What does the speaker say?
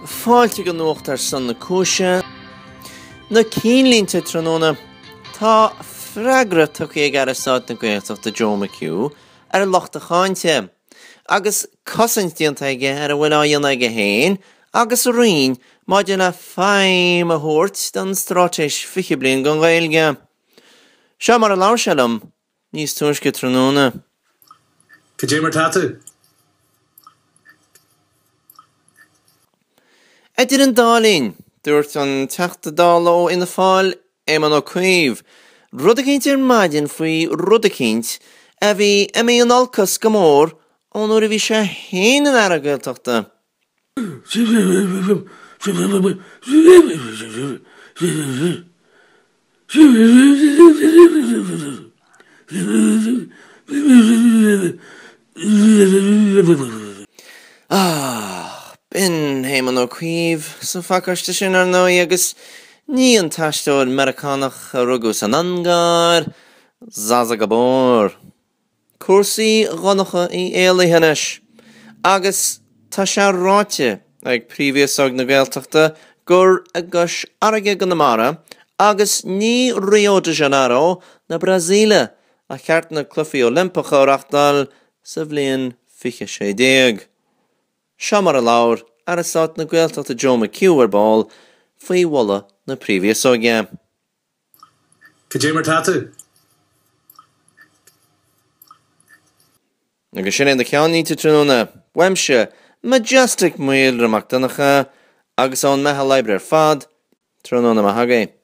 Fáilte ag an Nuacht ar son na cúise. Na cinnlínte tráthnóna. Tá freagra tugtha ag Aire Stáit na Gaeltachta Joe McHugh ar lucht a cháinte agus cosaint déanta aige ar a bhfuil á dhéanamh aige féin agus a Roinn maidir le feidhm a thabhairt don Straitéis 20 Bliain don Ghaeilge. Seo mar a labhair sé liom níos túisce tráthnóna. Cad é mar tá tú? Idir an dá linn, dúirt an Teachta Dála ó Fhianna Fáil, Éamon Ó Cuív, rud eicínt ar maidin faoi rud eicínt a bhí imithe in olcas go mór ón uair a bhí sé féin ina Aire Gaeltachta. Ach b'in Éamon Ó Cuív sa phacáiste sin, ar ndóigh, agus ní an t-aisteoir Meiriceánach a rugadh san Ungáir, Zsa Zsa Gabor. Cúrsaí Dhonncha Uí Éalaithe anois agus tá sé ráite ag Príomh-Iasóg na Gaeltachta gur i gCois Fharraige i gConamara agus ní Rio de Janeiro na Brasaíle ba cheart na Cluichí Oilimpeacha a reáchtáil sa bhliain 2016. Seo mar a labhair Aire Stáit na Gaeltachta Joe McHugh ar ball faoi mholadh na Príomh-Iasóige. Cad é mar tá tú? Agus sin é na ceannlínte tráthnóna. Uaimse, Majestic Maolra Mac Donncha, agus ón meitheal oibre ar fad, tráthnóna maith agaibh.